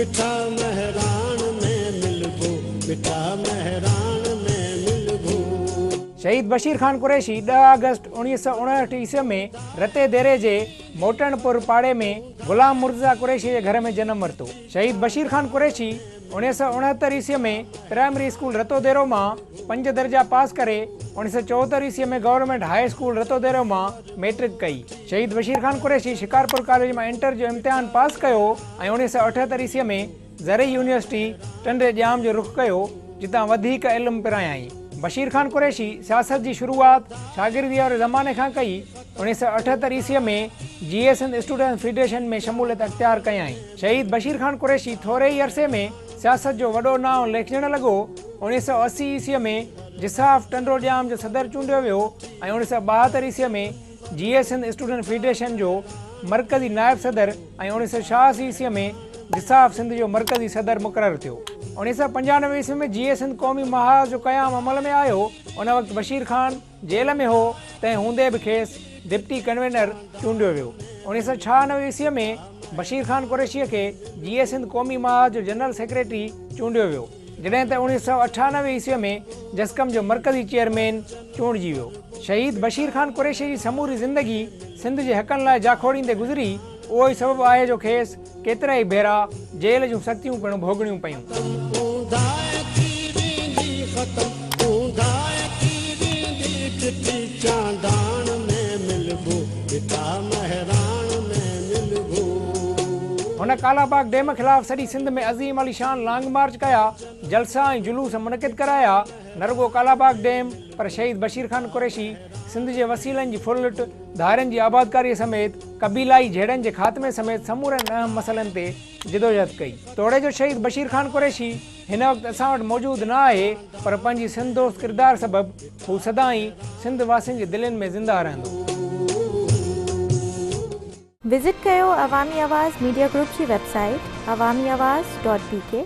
مٺا مهراڻ ۾ ملبو، مٺا مهراڻ ۾ ملبو. شهيد بشير خان قريشي ڏهه آگسٽ 1959 عيسوي ۾ رتي ديري جي موٽڻ پور پاڙي ۾ غلام مرتضيٰ قريشي جي گهر ۾ جنم ورتو. شهيد بشير خان قريشي 1969 عيسوي ۾ پرائمري اسڪول رتوديرو مان پنج درجا پاس ڪري 1974 عيسوي ۾ گورنمينٽ هاء اسڪول رتوديرو مان مئٽرڪ ڪئي. شهيد بشير خان قريشي شڪارپور ڪاليج مان انٽر جو امتحان پاس ڪيو ۽ 1978 عيسوي ۾ زرعي يونيورسٽي ٽنڊي ڄام جو رخ ڪيو جتان وڌيڪ علم پرايائين. بشير خان قريشي سياست جي شروعات شاگرديء واري زماني کان ڪئي. 1978 عيسوي ۾ جيئي سنڌ اسٽوڊنٽس فيڊريشن ۾ شموليت اختيار ڪيائين. شهيد بشير خان قريشي ٿوري ئي عرصي ۾ سياست جو وڏو نانء ليکجڻ لڳو. 1980 عيسوي ۾ جساف ٽنڊو ڄام جو صدر چونڊيو ويو ۽ 1972 عيسوي ۾ جيئي سنڌ اسٽوڊنٽ فيڊريشن جو مرڪزي نائب صدر ۽ 1986 عيسوي ۾ جساف سنڌ جو مرڪزي صدر مقرر ٿيو. 1995 عيسوي ۾ جيئي سنڌ قومي محاذ جو قيام عمل ۾ آيو. ان وقت بشير خان جيل ۾ هو، تنهن هوندي به کيس ڊپٽي ڪنوينر چونڊيو ويو. 1996 عيسويء ۾ بشير خان قريشيء کي جيئي سنڌ قومي محاذ جو جنرل سيڪريٽري چونڊيو ويو، جڏهن ته 1998 عيسويء ۾ جسقم جو مرڪزي چيئرمين چونڊجي ويو. شهيد بشير خان قريشيء جي سموري زندگي سنڌ جي حقن لاء جاکوڙيندي گذري، اهو ئي سبب آهي جو کيس ڪيترائي ڀيرا جيل جون سختيون پڻ ڀوڳڻيون پيون. هن ڪالاباغ ڊيم خلاف سڄي سنڌ ۾ عظيم علي شان لانگ مارچ ڪيا، جلسا ۽ جلوس منعقد ڪرايا، نه رڳو ڪالاباغ ڊيم پر شهيد بشير خان قريشي سنڌ جي وسيلن جي ڦرلٽ، ڌارين جي آبادڪاريء سميت قبيلائي جهيڙن جي خاتمي سميت سمورن اهم مسئلن تي جدوجهد ڪئي. توڙي جو شهيد بشير خان قريشي هن وقت اسان وٽ موجود نه آهي پر پنهنجي سنڌ دوست ڪردار سبب هو سدائين سنڌ واسين جي دلين ۾ زنده رهندو. وزٽ ڪيو عوامي آواز ميڊيا گروپ جي web site Awami Awaz dot B K.